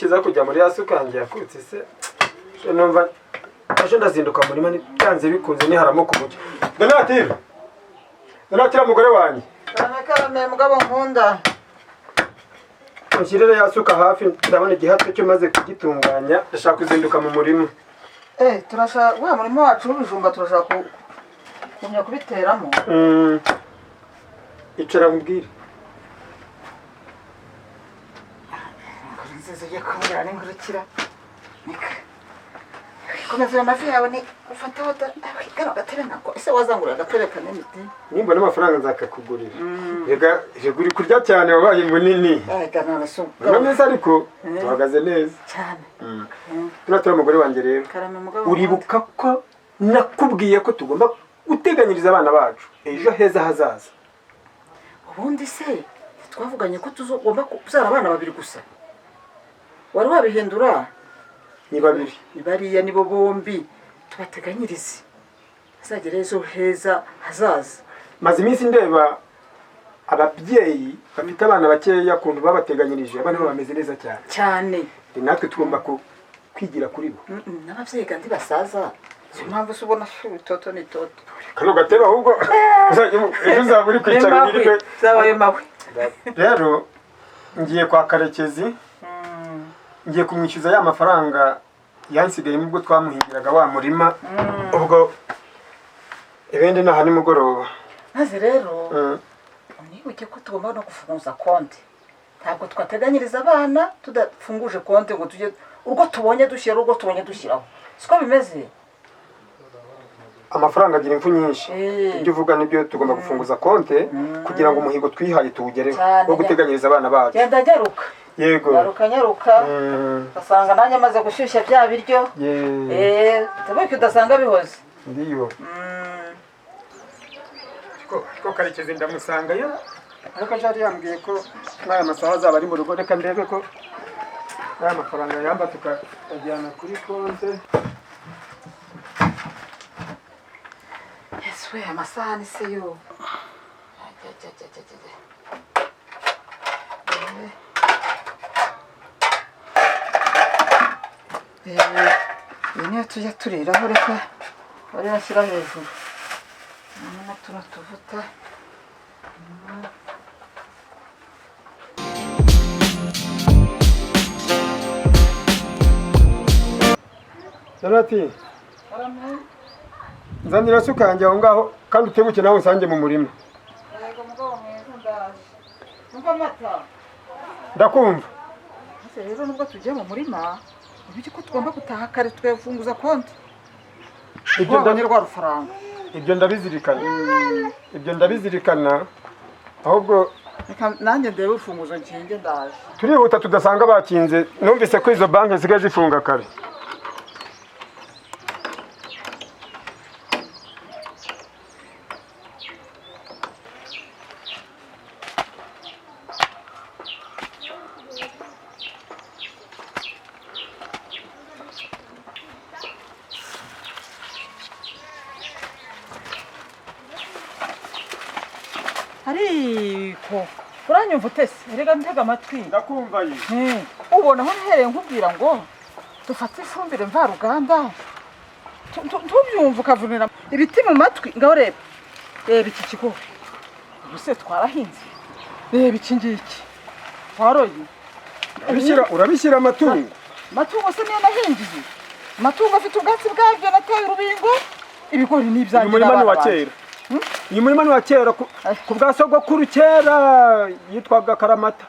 Kiza kujya muri ya suka yanjye yakutse se. Numva ejo ndazinduka mu murima, byanze bikunze niharamuka umucyo. Donatire, Donatire, mugore wanjye. Karame, karame, mugabo nkunda. Unshyirire ya suka hafi, ndabona igihatwe cyo maze kugitunganya, ndashaka kuzinduka mu murima. Turashaka wa murima wacu w'ibijumba, turashaka kugumya kubiteramo. Icara nkubwire. Inkuru nziza ugiye kumbwira n'ingurukira. Nika. Komeza ayo mavi yawe ni ufate wata kano gatebe nako. Ese wazangurira agatebe kanini te? Nimbona amafaranga nzakakugurira. Rega rega, uri kurya cyane, wabaye munini. Ay, none se Urabona neza, ariko duhagaze neza. Cyane. Donatire, umugore wanjye rero. Karame, mugabo nkunda. Uribuka ko nakubwiye ko tugomba guteganyiriza abana bacu ejo heza hazaza? Ubundi se twavuganye ko tuzogomba kubyara abana babiri gusa? Wari wabihindura? Ni babiri. Ni bariya, nibo bombi tubateganyirize hazagera ejo heza hazaza. Maze iminsi ndeba ababyeyi bafite abana bakeya, ukuntu babateganyirije, abana babo bameze neza cyane. Cyane. Natwe tugomba kwigira kuri bo. N'ababyeyi kandi basaza, siyo mpamvu se ubona itoto ni itoto. Kano gatebe ahubwo ejo uzaba uri kwicara wirirwe. Zabaye mawe. Rero ngiye kwa Karekezi, ngiye kumwishyuza ya mafaranga yansigayemo ubwo twamuhingiraga wa murima. Ubwo ibindi ni aha nimugoroba. Maze rero unibuke ko tugomba no gufunguza konti. Ntabwo twateganyiriza abana tudafunguje konti ngo tujye urwo tubonye dushyira, urwo tubonye dushyiraho. Siko bimeze? Amafaranga agira impfu nyinshi. Ibyo uvuga nibyo, tugomba gufunguza konte kugira ngo umuhigo twihaye tuwugereho wo guteganyiriza abana bacu. Genda, nyaruka. Yego. Nyaruka, nyaruka. Ugasanga nanjye amaze gushyushya bya biryo. Tubuke udasanga bihoze. Ndiyo. Ko Karekezi ndamusangayo, ariko yari yambwiye ko n'aya masaha azaba ari mu rugo. Reka ndebe ko n'aya mafaranga yamba tukajyana kuri konte. Yesu we, amasahani se yo! Ajya, ajya, ajya, ajya, ajya. Iyi niyo tujya turiraho, reka bari bashyira hejuru. Hanyuma tuno tuvuta. Donati, nzanira isuka yanjye aho ngaho, kandi utebuke nawe unsange mu murima. Yego mugabo mwiza, ndaje. Umva amata. Ndakumva. Maze rero nubwo tugiye mu murima, ubizi ko tugomba gutaha kare tugafunguza konti. Ibyo Wabonye rwa rufaranga. Ibyo ndabizirikana, ibyo ndabizirikana, ahubwo Reka nanjye ndebe urufunguzo nkinge, ndaje. Turihuta tudasanga bakinze. Numvise ko izo banki zisigaye zifunga kare. Ariko uranyumva utese? Erega ntega amatwi. Ndakumva ye. Ubona aho mpereye nkubwira ngo dufate ifumbire mvaruganda, ntubyumve, ukavunira ibiti mu matwi. Ngaho reba, reba iki kigori, ubu se twarahinze? Reba iki ngiki waroye. Urabishyira amatungo. Amatungo se niyo nahingiye? Amatungo afite ubwatsi bwabyo, nateye urubingo, ibigori ni ibyanjye Uyu murima ni n'abana uwa banjye. kera, uyu murima ni uwa kera ku bwa sogokuru kera yitwaga Karamata.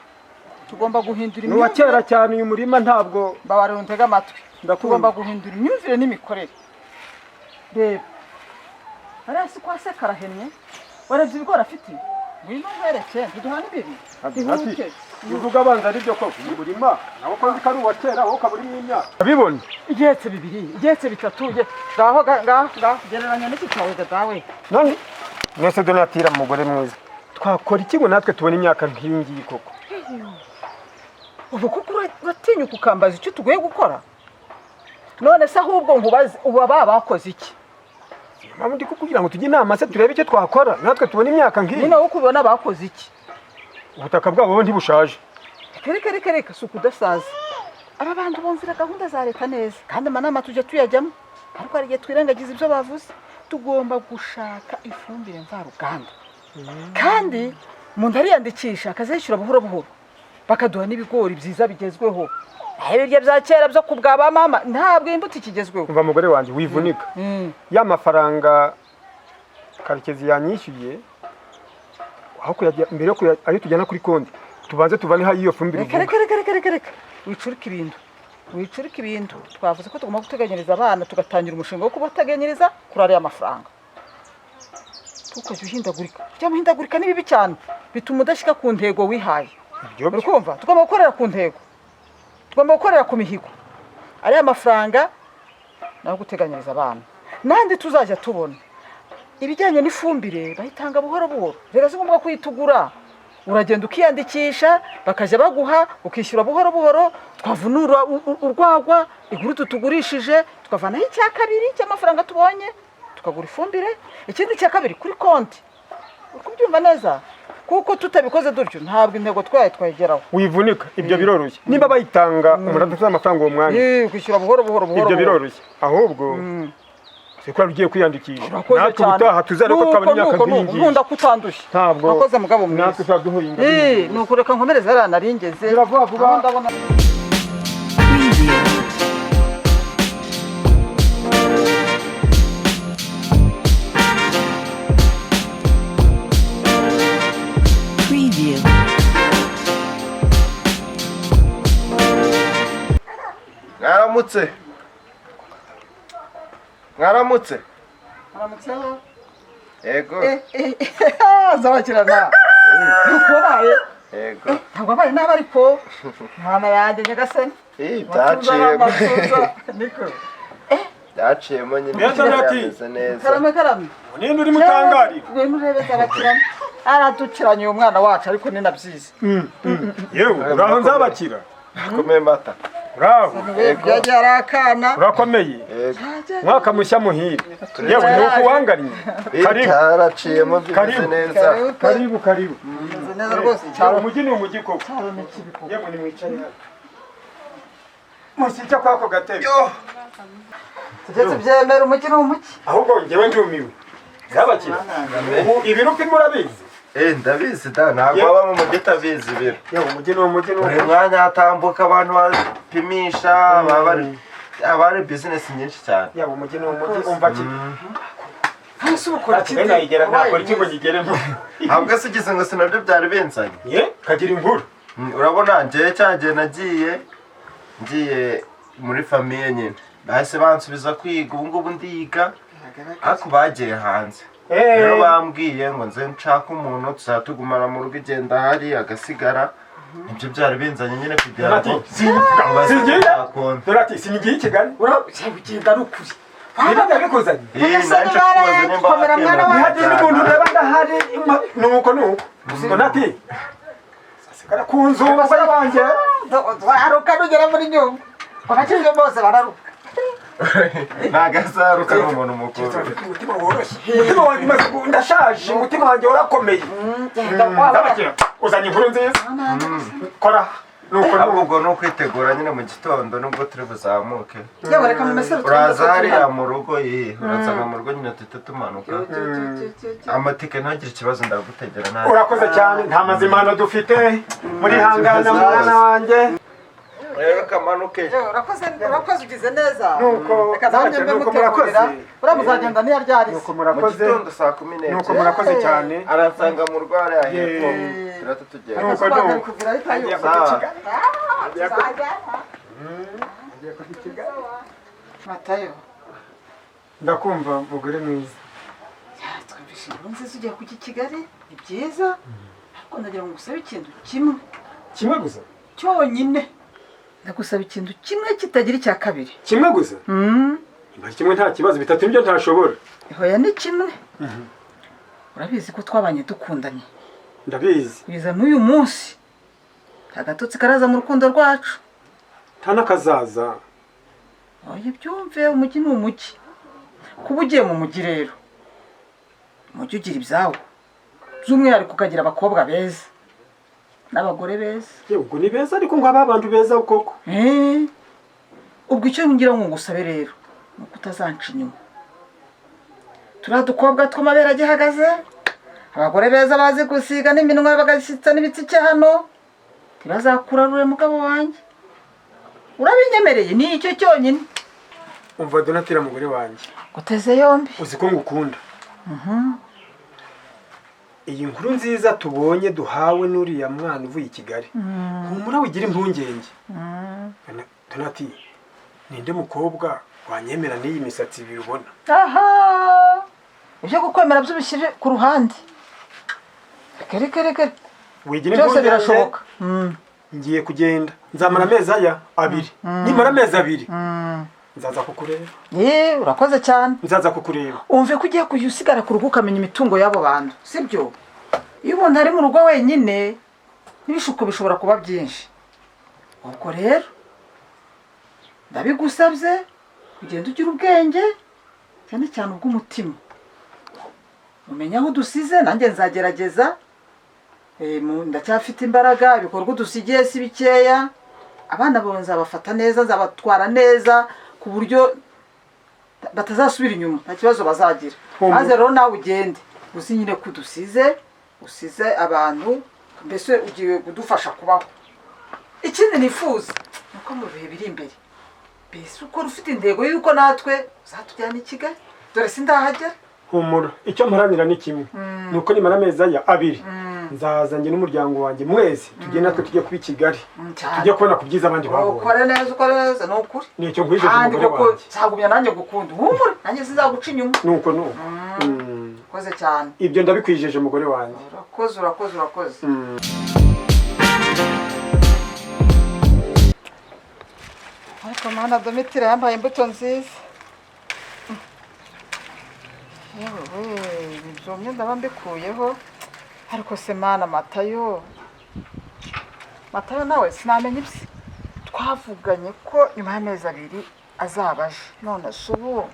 Tugomba guhindura Ni uwa imyumvire. kera cyane uyu murima, ntabwo Mbabarira untege amatwi. Ndakumva. Tugomba guhindura imyumvire n'imikorere. Reba hariya, si kwa se karahennye? Warebye ibigori afite? Ngwino nkwereke, ntiduhana ibibi. Ihute. Uvuga abanza ari byo koko. Uyu murima nawo ko nzi ko ari uwa kera, wowe ukaba urimo imyaka abibona. Igihetse bibiri, igihetse bitatu, ngaho ngaho ngaho, gereranya n'iki cyawe dawe. None mwese, Donatira mugore mwiza, twakora iki ngo natwe tubone imyaka nk'iyi ngiyi koko? Ubu kuko uratinyuka ukambaza icyo tugoye gukora? None se ahubwo nkubaze, ubu aba bakoze iki? Mpamvu ndi kukugira ngo tujye inama se, turebe icyo twakora natwe tubone imyaka nk'iyi. Nyine wowe uko ubibona, bakoze iki? Ubutaka bwabo bo ntibushaje. Reka reka reka reka, si ukudasaza. Aba bantu bumvira gahunda za leta neza, kandi amanama tujya tuyajyamo, ariko hari igihe twirengagiza ibyo bavuze. Tugomba gushaka ifumbire mvaruganda, kandi umuntu ariyandikisha akazishyura buhoro buhoro, bakaduha n'ibigori byiza bigezweho. Naho ibiryo bya kera byo ku bwa ba mama, ntabwo imbuto ikigezweho. Umva mugore wanjye, wivunika. Ya mafaranga Karekezi yanyishyuye, aho kuyajya mbere yo ayo tujyana kuri konti, tubanze tuvaneho iyo fumbire Reka. uvuga. Reka, reka, reka, reka, reka, wicurike ibintu, wicurike ibintu. Twavuze ko tugomba guteganyiriza abana, tugatangira umushinga wo kubateganyiriza kuri ariya mafaranga. Ntukajya uhindagurika. Ujya muhindagurika ni bibi cyane, bituma udashyika ku ntego wihaye. Ibyo Uri kumva? Tugomba gukorera ku ntego, tugomba gukorera ku mihigo. Ariya mafaranga nayo guteganyiriza abana, n'andi tuzajya tubona. Ibijyanye n'ifumbire bayitanga buhoro buhoro. Rero si ngombwa kuyitugura, uragenda ukiyandikisha, bakajya baguha, ukishyura buhoro buhoro. Twavunura urwagwa igurutu tugurishije, tukavanaho icya kabiri cy'amafaranga tubonye, tukagura ifumbire, ikindi cya kabiri kuri konti. Uri kubyumva neza? Kuko tutabikoze dutyo, ntabwo intego twaye twayigeraho. Wivunika, ibyo biroroshye. Niba bayitanga umuntu adafite amafaranga uwo mwanya, Kwishyura buhoro buhoro buhoro ibyo buhoro. biroroshye. Ahubwo siko ugiye kwiyandikisha, Urakoze natwe cyane. ubutaha tuzarebe ko twabona imyaka Nuko, nk'iyi nuko, ngiyi. Nkunda kutandushya. Ntabwo Urakoze mugabo mwiza. natwe tuzaba duhinga. Nuko reka nkomereze hariya naringeze. Gira vuba vuba. Aho ndabona. Preview. Preview. Mwaramutse, mwaramutse. Aramutseho. Yego. Zabakirana, nuko wabaye? Yego. Ntabwo wabaye nabi, ariko mwana yanjye nyagasani. Byaciyemo. Niko. Byaciyemo nyine. Neza, Nati. Bimeze neza. Karame, karame. Ninde urimo utangarira? Ngwino urebe Zabakirana, aradukiranye uyu mwana wacu, ariko ni na byiza. Yewe, uraho nzabakira? Komeye mata. Uraho? Byagiye ari akana. Urakomeye? Yego. Mwaka mushya muhire. Yewe, ni uko wangannye. Karibu. Byaraciyemo, bimeze Karibu. neza. Karibu. Karibu, karibu. Bimeze neza rwose. Yewe, Cyaro. Umujyi ni umujyi koko. Cyaro ni kibi koko. Yewe, nimwicare hano, mushyike kwako gatebe. Tujye tubyemera, umujyi ni umujyi. Ahubwo njyewe ndumiwe. Nzabakira, ubu ibiro upima urabizi? Ndabizi da, ntabwo waba mu mujyi utabizi ibiro. Yewe, umujyi ni umujyi ni Buri umujyi. mwanya hatambuka abantu bapimisha, baba bari haba hari bizinesi nyinshi cyane. Yewe, umujyi ni umujyi, umva ki Hasi ukora Kigali nayigera, nakora iki ngo nyigeremo? Ntabwo se ugize ngo sinabyo byari binzanye? Ye, kagira inkuru. Urabona njyewe cya gihe nagiye ngiye muri famille nyine, bahise bansubiza kwiga. Ubu ngubu ndiga, ariko bagiye hanze. Rero bambwiye ngo nze nshake umuntu tuzajya tugumana mu rugo, igenda ahari agasigara. Nibyo byari binzanye nyine kugira Donati, ngo mbaze singiye. byakunda. Donati, singiye i Kigali. Ugenda ari ukuri. Niba ndabikuzanye. Nanjye kubaza nimba Komera mwana wakemera wanjye. Ntihagire n'umuntu ureba ndahari. Nuko nuko Donati asigara ku nzu, umugore wanjye. Waruka nugera muri Nyungwe, abakiriya bose bararuka. Ntabwo azaruka, ni umuntu mukuru. Umutima woroshye, umutima wanjye umaze ndashaje, umutima wanjye warakomeye. Nzabakira, uzanye inkuru nziza, kora nuko Ahubwo nuko ubwo ni ukwitegura nyine mu gitondo, nubwo turi buzamuke. Yewe, reka mumesere. Uraza hariya mu rugo, ye, urazana mu rugo nyine, tuhite tumanuka. Amatike ntugire ikibazo, ndagutegera nta Urakoze cyane, nta mazimano dufite muri hangana, mwana wanjye. Rero kamanuke. Urakoze, urakoze, ugize neza. Nuko, Reka nanjye mbe nuko murakoze. mutegurira. Uriya muzagenda niyaryari? Nuko Mu murakoze. gitondo saa kumi Nuko n'ebyiri murakoze cyane. Aransanga mu rugo hariya hepfo, Yeah. turahita tugenda. Nuko nuko kugira ahita Agiye yumva. kujya i Sawa. Kigali. Agiye kujya i Kigali. Matayo. Ndakumva mugore mwiza. Twumvise inkuru nziza, ugiye kujya i Kigali, ni byiza, ariko ndagira ngo ngusabe ikintu kimwe. Kimwe gusa? Cyonyine. Ndagusaba ikintu kimwe kitagira icya kabiri. Kimwe gusa? Niba kimwe nta kibazo, bitatu nibyo ntashobora. Hoya, ni kimwe. Urabizi ko twabanye dukundanye. Ndabizi. Kugeza n'uyu munsi nta gatotsi karaza mu rukundo rwacu. Nta n'akazaza. Oya, byumve, umujyi ni umujyi. Kuba ugiye mu mujyi rero, umujyi ugira ibyawo, by'umwihariko ukagira abakobwa beza n'abagore beza. Yewe, ubwo ni beza, ariko ngo aba bantu beza koko. Ubwo icyo ngira ngo ngusabe rero ni uko utazanca inyuma. Turiya dukobwa tw'amabere agihagaze, abagore beza bazi gusiga n'iminwa bagashyitsa n'ibitsike hano, ntibazakurarure mugabo wanjye. Urabinyemereye? Ni icyo cyonyine. Umva Donatira mugore wanjye, Guteze yombi. uzi ko ngukunda. Iyi nkuru nziza tubonye duhawe n'uriya mwana uvuye i Kigali, humura wigira impungenge. Donati, ninde mukobwa wanyemera n'iyi misatsi ibiri ubona? Aha, ibyo kukwemera byo ubishyire ku ruhande. Reka reka reka. Wigira Byose impungenge. birashoboka. Ngiye kugenda, nzamara amezi aya 2. Nimara amezi 2 nzaza kukureba. Ye, urakoze cyane. Nzaza kukureba. Umve ko ugiye kujya usigara ku rugo ukamenya imitungo y'abo bantu, sibyo? Iyo umuntu ari mu rugo wenyine n'ibishuko bishobora kuba byinshi. Ubwo rero ndabigusabye, ugenda ugira ubwenge cyane cyane ubw'umutima, umenye aho udusize. Nanjye nzagerageza. Ndacyafite imbaraga, ibikorwa udusigiye si bikeya. Abana bawe nzabafata neza, nzabatwara neza ku buryo batazasubira inyuma, nta kibazo bazagira. Humura. Maze rero nawe ugende uzi nyine ko udusize, usize abantu, mbese ugiye kudufasha kubaho. Ikindi nifuza ni uko mu bihe biri imbere, mbese ukora ufite intego y'uko natwe uzatujyana i Kigali, dore sindahagera. Humura, icyo mparanira ni kimwe, ni uko nimara amezi aya 2 nzaza njye n'umuryango wanjye mwese, tujye natwe tujye kuba i Kigali, Cyane. tujye kubona ku byiza abandi babonye. Ukore neza, ukore neza, ni ukuri. Nicyo nkwijeje, Kandi umugore koko wanjye. nzagumya nanjye gukunda, humure, nanjye sinzaguca inyuma. Nuko nuko. Urakoze cyane. Ibyo ndabikwijeje, umugore wanjye. Urakoze, urakoze, urakoze. Ariko mana, Domitira yambaye imbuto nziza. Yewe we, ibi byumye ndaba mbikuyeho. Ariko se mana, Matayo, Matayo nawe sinamenya ibye. Twavuganye ko nyuma y'amezi 2 azaba aje, none se ubu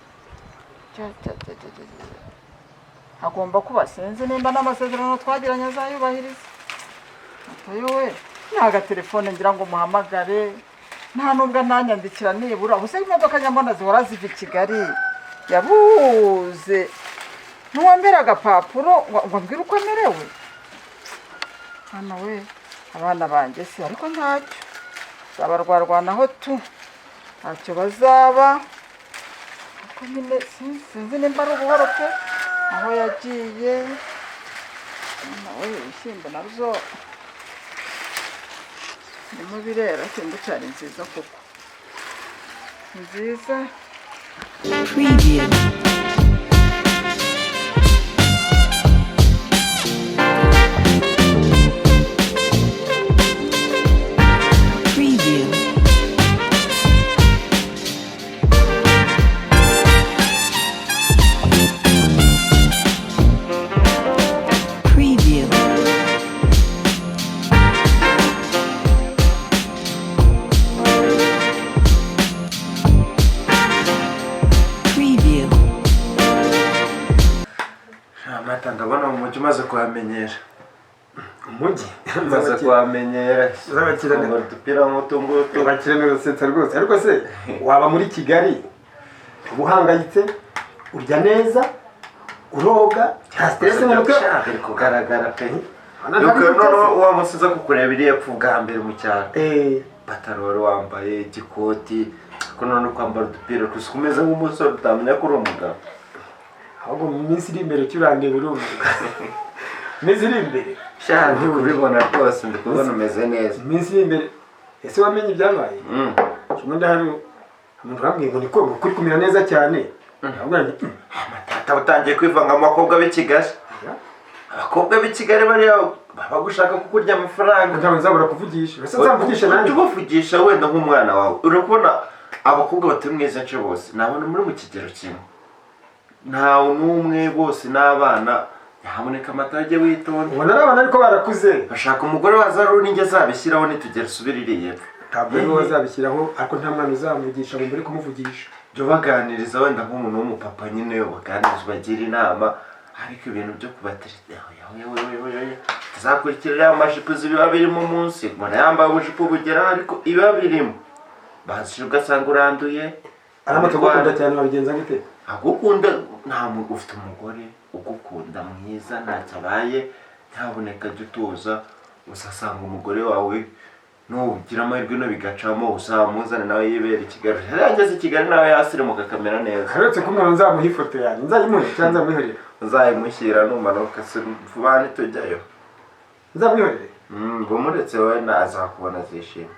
jya, jya, jya, jya, jya, jya. Agomba kuba, sinzi nimba n'amasezerano twagiranye azayubahiriza. Matayo we, nta gatelefone ngira ngo muhamagare, nta nubwo ananyandikira nibura. Gusa imodoka nyambona zihora ziva i Kigali, yabuze ntuwambere agapapuro ngo ambwire uko amerewe. Hano we, abana banjye se, ariko ntacyo zabarwarwanaho tu, ntacyo bazaba. Ariko nyine sinzi nimba ari ubuhoro pe aho yagiye. Hano we, ibishyimbo nabyo birimo birera, ariko imbuto yari nziza koko, nziza. Preview. Preview. Preview. Preview. Amata, ndabona mu mujyi umaze kuhamenyera. Umujyi? Umaze kuhamenyera. Zabakirana. Kwambara udupira nk'utu ngutu. Bakirana urasetsa rwose. Ariko se waba muri Kigali uba uhangayitse? Urya neza, uroga, nta stress mu mutwe. Biri kugaragara pe. Hano Nuko ntabwo noneho wa munsi uza kukureba iriya epfo bwa mbere mu cyaro, ipataro wari wambaye, igikoti, ariko none kwambara udupira gusa umeze nk'umusore, utamenya ko uri umugabo. Ahubwo mu minsi iri imbere cyurandeba urumva, iminsi iri imbere. Sha, ndi kubibona rwose, ndi kubona umeze neza. Mu minsi iri imbere. Ese wamenye ibyabaye? Ubundi hari umuntu wambwiye ngo niko ngo kuri kumera neza cyane. Ahubwo nanjye, Tata, utangiye kwivanga mu bakobwa b'i Kigali. Abakobwa b'i Kigali bariya baba gushaka kukurya amafaranga. Ntabwo nzabura kuvugisha. Ese nzamuvugisha nanjye? Ujye ubavugisha wenda nk'umwana wawe. Urabona abakobwa batuye mu izi nce bose ni abantu muri mu kigero kimwe, ntawe n'umwe, bose n'abana. Nyamuneka amata, ajye witonda. Ubona ari abana ariko barakuze. Bashaka umugore waza n'inge azabishyiraho nitugera usubire iriya epfo. Ntabwo ariwe wazabishyiraho, ariko nta mwana uzamugisha ngo mbere kumuvugisha. Jya ubaganiriza wenda nk'umuntu w'umupapa nyine, ubaganiriza, ubagira inama. Ariko ibintu byo kubatereta, tuzakurikira iriya majipo uzi biba birimo munsi. Umuntu yambaye ubujipo bugera, ariko ibiba birimo. Bazije ugasanga uranduye. Aramutse agukunda cyane, wabigenza gute? Agukunda, nta ufite umugore ugukunda mwiza, ntacyo abaye, ntaboneka, jya utuza. Uzasanga umugore wawe, nugira amahirwe no bigacamo, uzamuzane nawe yibera i Kigali. Yari yageze i Kigali nawe yasirimuka akamera neza. Aherutse kumwana, nzamuha ifoto yanjye, nzayimuhe cyangwa nzamwihorere? Uzayimushyira numanuka, si vuba ntitujyayo. Nzamwihorere. Bumuretse wowe na azakubona azishima.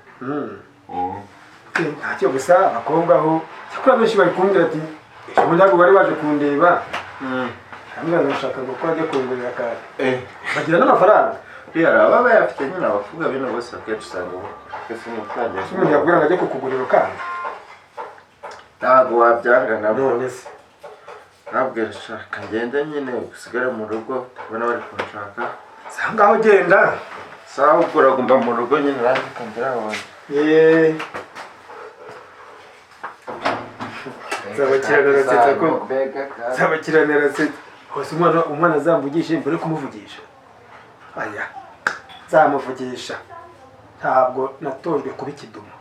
Ntacyo, gusa abakobwa aho cyakora benshi bari kumbwira ati ejo bundi ntabwo bari baje kundeba, arambwira ngo bashaka ko ajya kungurira akantu. Bagira n'amafaranga. Hari ababa bayafite nyine, abakobwa bino bose akenshi usanga bo twese n'utangiye. Ese umuntu yakubwira ngo ajye kukugurira ukanga? Ntabwo wabyanga nabo. None se? Ntabwo shaka ngende nyine, usigare mu rugo, ubona bari kunshaka. Si aho ngaho, genda. Sawa, ubwo uraguma mu rugo nyine, nanjye kongera abona. Yeee, nzabakirana arasetsa koko, nzabakirana arasetsa hose. Umwana azamvugishe mbere yo kumuvugisha. Aya, nzamuvugisha, ntabwo natojwe kuba ikidumu.